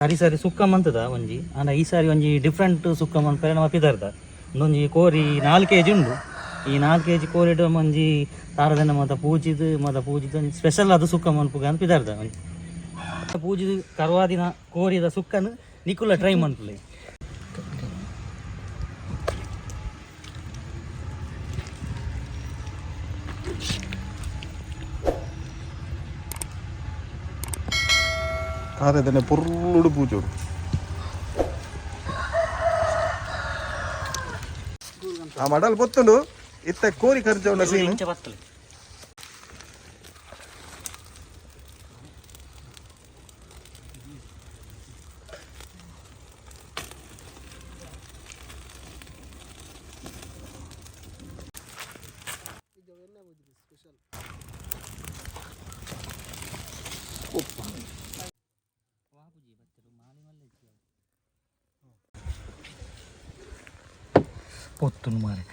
ಸರಿ ಸರಿ ಸುಕ್ಕ ಮಂತದ ಒಂಜಿ ಆಂಡ ಈ ಸಾರಿ ಒಂಜಿ ಡಿಫ್ರೆಂಟ್ ಸುಕ್ಕ ಮನ್ಪೆರೆ ನಮ್ಮ ಪಿದರ್ದ ಒಂದೊಂಜಿ ಕೋರಿ 4 ಕೆಜಿ ಉಂಡು. ಈ 4 ಕೆಜಿ ಕೋರಿಡ್ ಒಂಜಿ ತಾರದನ ಮಾತ ಪೂಜಿದ್ ಮಾತ ಪೂಜಿದ್ ಒಂಜಿ ಸ್ಪೆಷಲ್ ಅದು ಸುಕ್ಕ ಮನ್ಪುಗ ಅಂತ ಪಿದರ್ದ ಒಂಜಿ ಪೂಜಿದ್ ಕರ್ವಾದಿನ ಕೋರಿದ ಸುಕ್ಕನ್ ನಿಕುಲ ಟ್ರೈ ಮನ್ಪುಲೆ. ತಾರೆದನೆ ಪೊರ್ಲುಡು ಪೂಜೋಡು. ಆ ಮಡಲ್ ಪೊತ್ತುಂಡು ಇತ್ತೆ ಕೋರಿ ಖರ್ಚು ಸೀನು. ಇಂಚ ಬತ್ತಲೆ. ಪೊತ್ತುಂಡು ಮಾರೆ.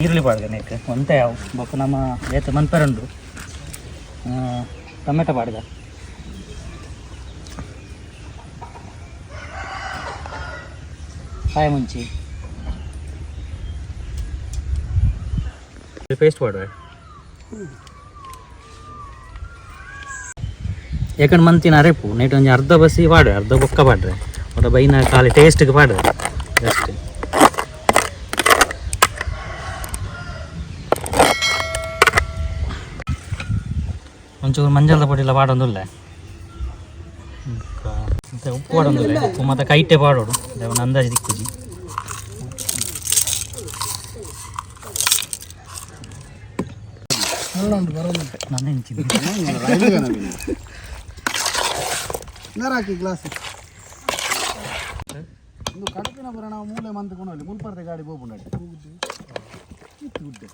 ಈರುಳ್ಳಿ ಪಾಡ್ಗ ನೆಕ್ ಒಂತೆ ಅವು ಬೊಕ್ಕ ನಮ್ಮ ಬೇತೆ ಮನ್ಪೆರುಂಡು. ಟೊಮೆಟೊ ಪಾಡ್ಗ, ಕಾಯಿ ಮುಂಚಿ ಪೇಸ್ಟ್ ಪಾಡುವೆ. ಯಾಕಂದ್ರೆ ಮಂತಿನ ಅರೆಪು ನೈಟ್ ಒಂಜಿ ಅರ್ಧ ಬಸಿ ಪಾಡ್ರೆ, ಅರ್ಧ ಬೊಕ್ಕ ಪಾಡ್ರೆ, ಒಟ ಬೈನ ಖಾಲಿ ಟೇಸ್ಟ್ಗೆ ಪಾಡ್ರೆ ಅಷ್ಟೇ. ಒಂಚೂರು ಮಂಜಲ್ದ ಪೊಡಿಲ ಪಾಡೊಂದುಲ್ಲೆ, ಮತ್ತೆ ಉಪ್ಪು ಪಾಡೊಂದುಲ್ಲೆ. ಉಪ್ಪು ಮತ್ತೆ ಕೈಟೆ ಪಾಡೋಡು, ಒಂದು ಅಂದಾಜು ದಿಕ್ಕುಜಿ. ನಾನು ಹೆಂಚಿದ್ದು. ಹಾಕಿ ಗ್ಲಾಸ್ ಒಂದು ಕಡುಪಿನ ಬರ ನಾವು ಮೂಲೆ ಮಂತ್ ಕೊಂಡು ಮುಲ್ಪರ್ದೆ ಗಾಡಿ ಹೋಗ್ಬಂಡಿ ಇತ್ತು ಗುಡ್ಡೆ.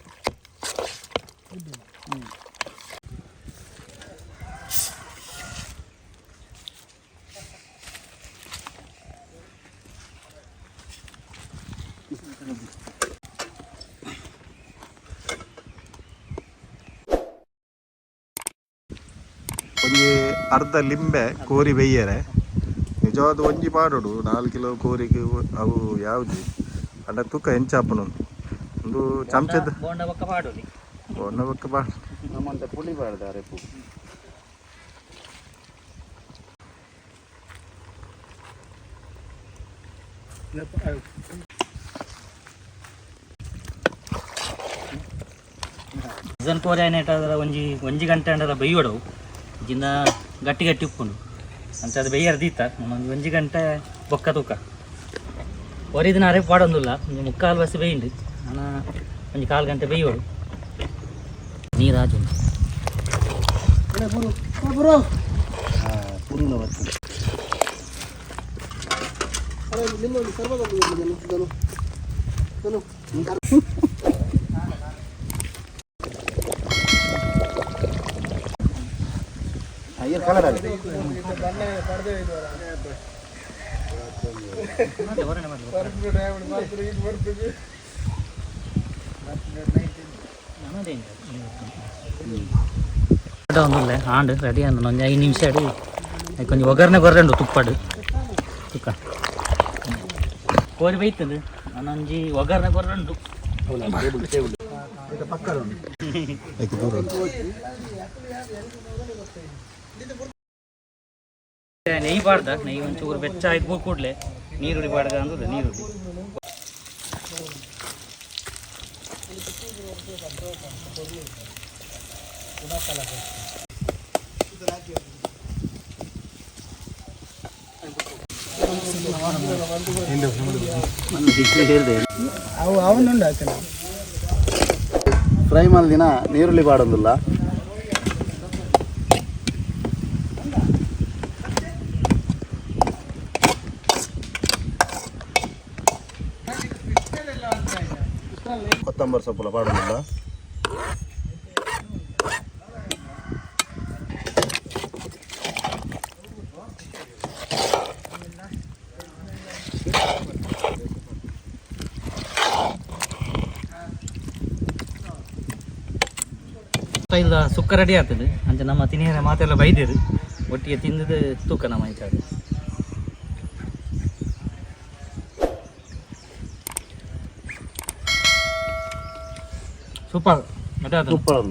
ಒಂಜಿ ಅರ್ಧ ಲಿಂಬೆ ಕೋರಿ ಬೆಯ್ಯರೆ. ನಿಜವಾದ ಒಂಜಿ ಪಾಡೋಡು 4 ಕಿಲೋ ಕೋರಿಗೆ ಅವು ಯಾವ್ದು ಅಂಡ ತೂಕ ಹೆಂಚಾಪುನು ಒಂದು ಚಮಚದ. ಬೋಂಡ ಬೊಕ್ಕ ಪಾಡೋಲಿ. ಬೋಂಡ ಬೊಕ್ಕ ಪಾಡ್. ನಮ್ಮಂತ ಪುಳಿ ಬಾರ್ದ ಅರೆಪು. ಸೀಸನ್ ಕೋರಿ ಆಯ್ನೇಟ ಅದರ ಒಂಜಿ ಒಂಜಿ ಗಂಟೆ ಅಂಡಲ ಬೆಯ್ಯೋಡವು ಜಿಂದ ಗಟ್ಟಿ ಗಟ್ಟಿ ಉಪ್ಪುಂಡು ಅಂತ ಅದು ಬೆಯ್ಯರ್ ದೀತ ಒಂಜಿ ಒಂಜಿ ಗಂಟೆ ಬೊಕ್ಕ ತೂಕ ಒರಿದಿನ ಅರೆ ಪಾಡೊಂದುಲ್ಲ. ಒಂಜಿ ಮುಕ್ಕಾಲು ಬಸ್ಸಿ ಬೇಯಿಂಡು ಅನ ಒಂಜಿ ಕಾಲು ಗಂಟೆ ಬೆಯ್ಯೋಡು ನೀರು ಆಜು. ಒಂದುಲ್ಲೆ ಆಂಡ್ ರೆಡಿ ಅಂದ ಒಂಜಿ 5 ನಿಮಿಷ ಅಡಿ ಕೊಂಚ ಒಗ್ಗರಣೆ ಕೊರ್ರೆ ಉಂಡು ತುಪ್ಪಡು ತುಕ್ಕ ಕೋರಿ ಬೈತದೆ ನಾನೊಂಜಿ ಒಗ್ಗರಣೆ ಕೊರ್ರೆ ಉಂಡು. ನೆಯ್ಯಿ ಪಾಡ್ದ, ನೆಯ್ಯಿ ಒಂಚೂರು ಬೆಚ್ಚ ಆಯ್ತು ಕೂಡ್ಲೆ ನೀರುಳ್ಳಿ ಪಾಡ್ದ ಅಂದ್ರೆ ನೀರುಳ್ಳಿ. ಅವು ಅವನುಂಡು ಆಯ್ತು. ಫ್ರೈ ಮಲ್ದಿನ ನೀರುಳ್ಳಿ ಪಾಡೊಂದುಲ್ಲ. ಕೊತ್ತಂಬರಿ ಸೊಪ್ಪುಲ ಪಾಡೋದಿಲ್ಲ. ಸ್ಟೈಲ್ ಸುಕ್ಕ ರೆಡಿ ಆಗ್ತದೆ ಅಂಚ ನಮ್ಮ ತಿನಿಯರ ಮಾತೆಲ್ಲ ಬೈದಿರು. ಒಟ್ಟಿಗೆ ತಿಂದದ್ದು ತೂಕ ನಮ್ಮ ಇಂಚಾದ. ಸೂಪರ್. ಸೂಪರ್.